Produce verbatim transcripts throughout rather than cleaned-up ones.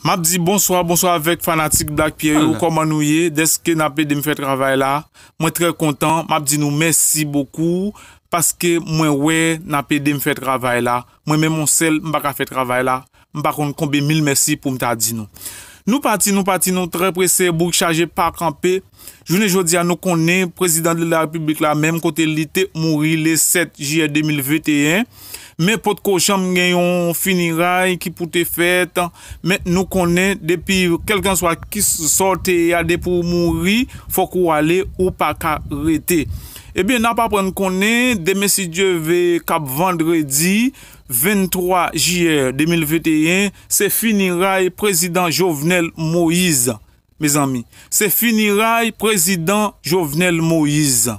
M ap di bonswa, bonswa avèk fanatik Black Pierre yo. Kòman nou ye? Dèske n ap ede m fè travay la, mwen trè kontan. M ap di nou mèsi bokou paske mwen wè n ap ede m fè travay la. Mwen menm yon sèl, m pa ka fè travay la. M pa konn konbyen mil mèsi pou m ta di nou. Nou pati, nou pati, nou trè prese, bouk chaje pa kanpe. Jounen jodi a, nou konnen prezidan de la repiblik la menm kote li te mouri le sèt jiyè de mil venteyen. Men potko janm gen yon finiray ki pou te fèt. Men nou konnen depi kèlkanswa ki sòte a, depi w mouri, fòk ou ale, ou pa ka rete. Ebyen, n ap aprann konnen demen, si Dye ve, k ap vandredi venntwa jiyè de mil venteyen, se finiray prezidan Jovenel Moïse. Mezanmi, se finiray prezidan Jovenel Moïse.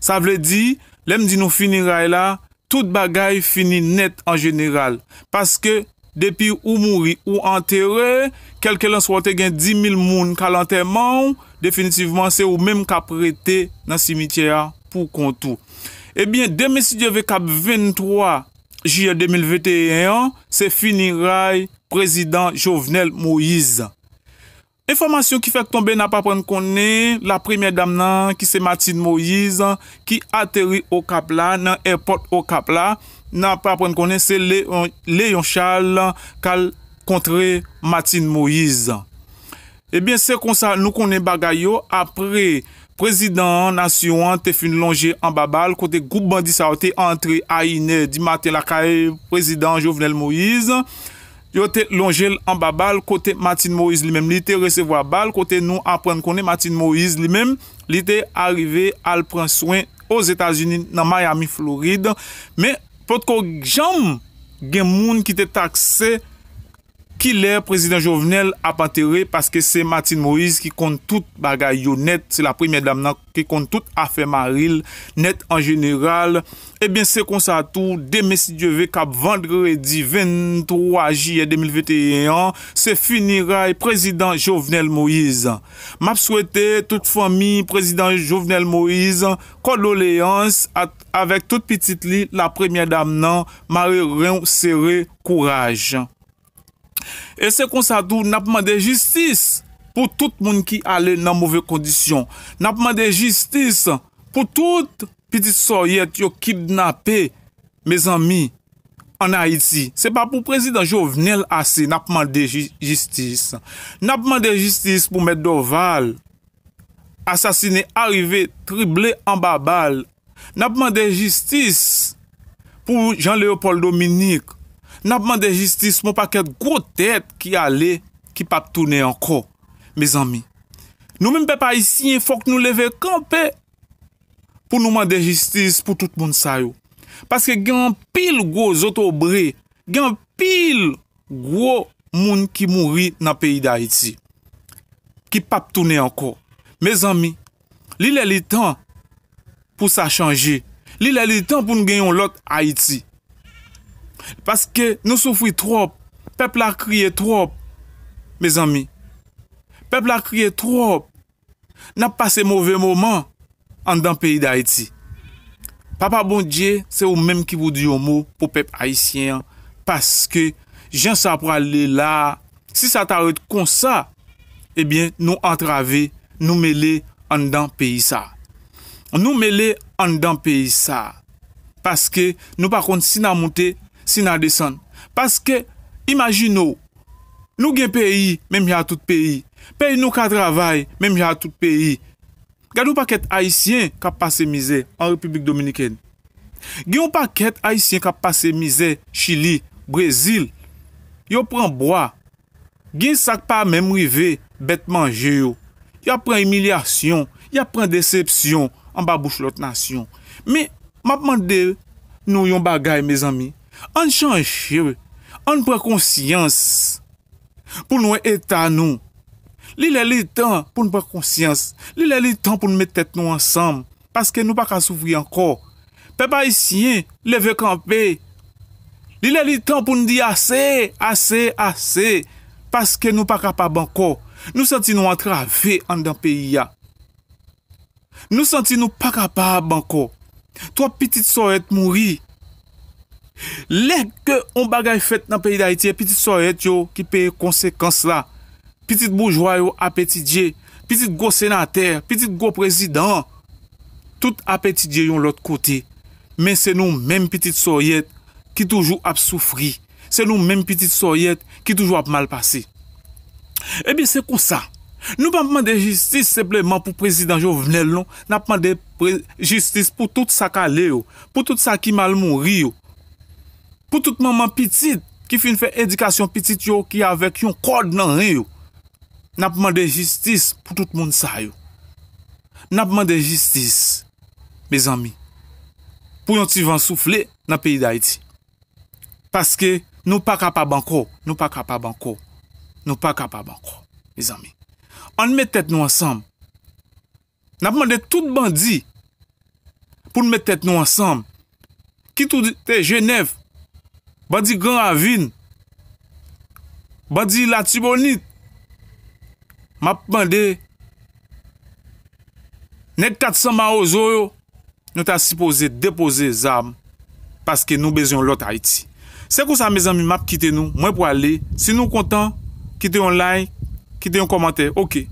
Sa vle di, lè m di nou finiray la, tout bagay fini nèt an jeneral. Paske depi ou mouri, ou antere, kèlkelanswa w te gen dimil moun k al antèman w, definitivman se ou menm k ap rete nan simityè a pou kont ou. Ebyen, demen, si Dye ve, k ap venntwa jiyè de mil venteyen an, se finiray prezidan Jovenel Moïse. Enfòmasyon ki fèk tonbe, n ap aprann konnen la premyè dam nan, ki se Martine Moïse, ki ateri Okap la, nan èpòt Okap la. N ap aprann konnen se Léon, Léon Charles k al kontre Martine Moïse. Ebyen, se konsa nou konnen bagay yo. Apre prezidan nasyon an te fin lonje anba bal, kote gwoup bandi sa yo te antre a inè di maten lakay prezidan Jovenel Moïse, yo te lonje l anba bal, kote Martine Moïse li menm, li te resevwa bal, kote nou aprann konnen Martine Moïse li menm, li te arive al pran swen Ozetazini, nan Miami, Florid. Men, potko janm gen moun ki te takse kilè prezidan Jovenel ap antere, paske se Martine Moïse ki konn tout bagay yo nèt, se la premyè dam nan ki konn tout afè mari l nèt an jeneral. Ebyen, se konsa tou, demen, si Dye ve, k ap vandredi venntwa jiyè de mil venteyen an, se finiray prezidan Jovenel Moïse. M ap swete tout fanmi prezidan Jovenel Moïse kondoleyans a-, avèk tout pitit li, la premyè dam nan, mare ren w, sere, kouraj. E se konsa tou, n ap mande jistis pou tout moun ki ale nan move kondisyon. N ap mande jistis pou tout pitit sòyèt yo kidnape, mezanmi, ann Ayiti. Se pa pou prezidan Jovenel ase n ap mande ji-, jistis. N ap mande jistis pou mèt Dorval, asasine, arive trible anba bal. N ap mande jistis pou Jean Léopold Dominique. N ap mande jistis pou yon pakèt gwo tèt ki ale, ki p ap tounen ankò. Mezanmi, nou menm pèp ayisyen, fòk nou leve kanpe pou nou mande jistis pou tout moun sa yo. Paske gen anpil gwo zotobre, gen anpil gwo moun ki mouri nan peyi Dayiti, ki p ap tounen ankò. Mezanmi, li lè li tan pou sa chanje. Li lè li tan pou n gen yon lòt Ayiti. Paske nou soufri twòp, pèp la kriye twòp, mezanmi. Pèp la kriye twòp. N ap pase move moman anndan peyi Dayiti. Papa Bondye, se ou menm ki pou di yon mo pou pèp ayisyen an, paske jan sa prale la, si sa ta ret konsa, ebyen, nou antrave, nou mele anndan peyi sa. Nou mele anndan peyi sa. Paske nou pa konn si n a moute, si n a desann. Paske, imajine w, nou gen peyi, menm jan ak tout peyi. Peyi nou ka travay, menm jan ak tout peyi. Gade yon pakèt Ayisyen k ap pase mizè an Repiblik Dominikèn. Gen yon pakèt Ayisyen k ap pase mizè Chili, Brezil. Yo pran bwa. Gen sa k pa menm rive bèt manje yo. Y ap pran imilyasyon, y ap pran desepsyon anba bouch lòt nasyon. Men, m ap mande nou yon bagay, mezanmi. Ann chanje, ann pran konsyans pou n wè eta nou. Li lè li tan pou n pran konsyans. Li lè li tan pou n met tèt nou ansanm. Paske nou pa ka soufri ankò. Pèp ayisyen, leve kanpe. Li lè li tan pou n di ase, ase, ase. Paske nou pa kapab ankò. Nou santi nou antrave anndan peyi a. Nou santi nou pa kapab ankò. Twòp pitit sòyèt mouri. Lè ke yon bagay fèt nan peyi Dayiti, e pitit sòyèt yo ki peye konsekans la. Pitit boujwa yo ap etidye, pitit gwo senatè, pitit gwo prezidan, tout ap etidye yon lòt kote. Men se nou menm pitit sòyèt ki toujou ap soufri. Se nou menm pitit sòyèt ki toujou ap mal pase. Ebyen, se konsa. Nou p ap mande jistis senpleman pou prezidan Jovenel, non. N ap mande pre- jistis pou tout sa k ale yo, pou tout sa ki mal mouri yo, pou tout manman pitit ki fin fè edikasyon pitit yo ki avèk yon kòd nan ren yo. N ap mande jistis pou tout moun sa yo. N ap mande jistis, mezanmi, pou yon ti van soufle nan peyi Dayiti. Paske nou pa kapab ankò, nou pa kapab ankò, nou pa kapab ankò, mezanmi. Ann met tèt nou ansanm. N ap mande tout bandi pou n met tèt nou ansanm. Kit ou te Jenèv, bandi Gran Ravin, bandi Latibonit, m ap mande nèg kat san mawozo yo, nou ta sipoze depoze zam, paske nou bezwen yon lòt Ayiti. Se konsa, mezanmi, m ap kite nou. Mwen prale. Si nou kontan, kite yon like, kite yon kòmantè. Oke.